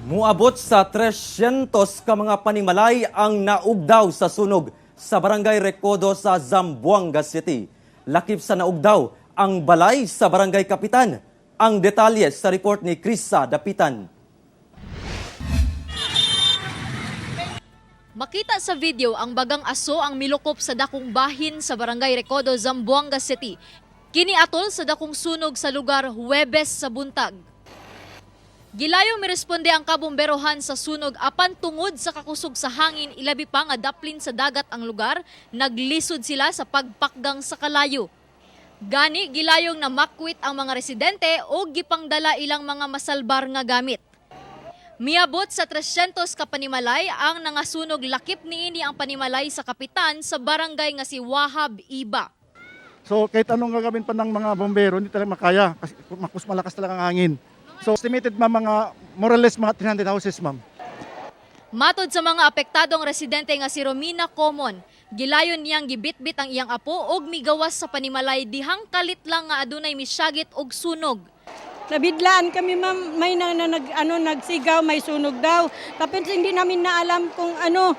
Muabot sa 300 ka mga panimalay ang naugdaw sa sunog sa Barangay Recodo sa Zamboanga City. Lakip sa naugdaw ang balay sa Barangay Kapitan. Ang detalye sa report ni Krisa Dapitan. Makita sa video ang bagang aso ang milukop sa dakong bahin sa Barangay Recodo, Zamboanga City. Kini atol sa dakong sunog sa lugar Huwebes sa buntag. Gilayong miresponde ang kabomberohan sa sunog apan tungod sa kakusog sa hangin, ilabi pa nga daplin sa dagat ang lugar, naglisod sila sa pagpakgang sa kalayo. Gani gilayong namakwit ang mga residente o gipangdala ilang mga masalbar nga gamit. Miabot sa 300 ka panimalay ang nangasunog, lakip niini ang panimalay sa kapitan sa barangay nga si Wahab Iba. So kahit anong gagawin pa ng mga bombero, hindi talaga makaya kasi makus malakas talaga ang hangin. So estimated, ma'am, mga more or less mga 300 houses, ma'am. Matod sa mga apektadong residente nga si Romina Comon, gilayon niyang gibitbit ang iyang apo og migawas sa panimalay dihang kalit lang nga adunay misyagit og sunog. Nabidlaan kami, ma'am, may na, na, nag, ano, nagsigaw, may sunog daw. Tapos hindi namin naalam kung ano,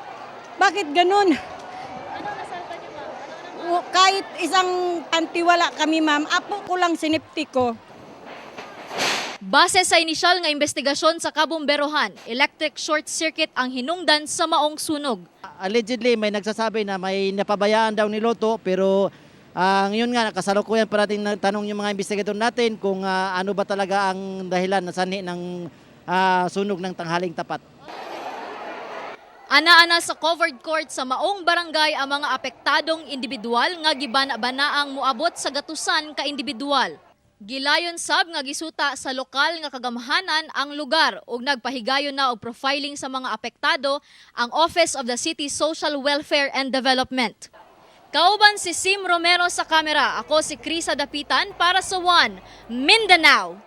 bakit ganun. Ano nasalba niyo, ma'am? Ano? Kahit isang pantiwala kami, ma'am, apo ko lang sinipti ko. Base sa inisyal nga investigasyon sa kabomberohan, electric short circuit ang hinungdan sa maong sunog. Allegedly, may nagsasabi na may napabayaan daw niluto, pero ngayon nga kasalukuyan pa natin tanong yung mga investigator natin kung ano ba talaga ang dahilan na sanhi ng sunog ng tanghaling tapat. Ana-ana sa covered court sa maong barangay ang mga apektadong individual nga gibana-banaang muabot sa gatusan ka individual. Gilayon sab nga gisuta sa lokal nga kagamhanan ang lugar ug nagpahigayon na og profiling sa mga apektado ang Office of the City Social Welfare and Development. Kauban si Sim Romero sa kamera, ako si Krisa Dapitan para sa One Mindanao.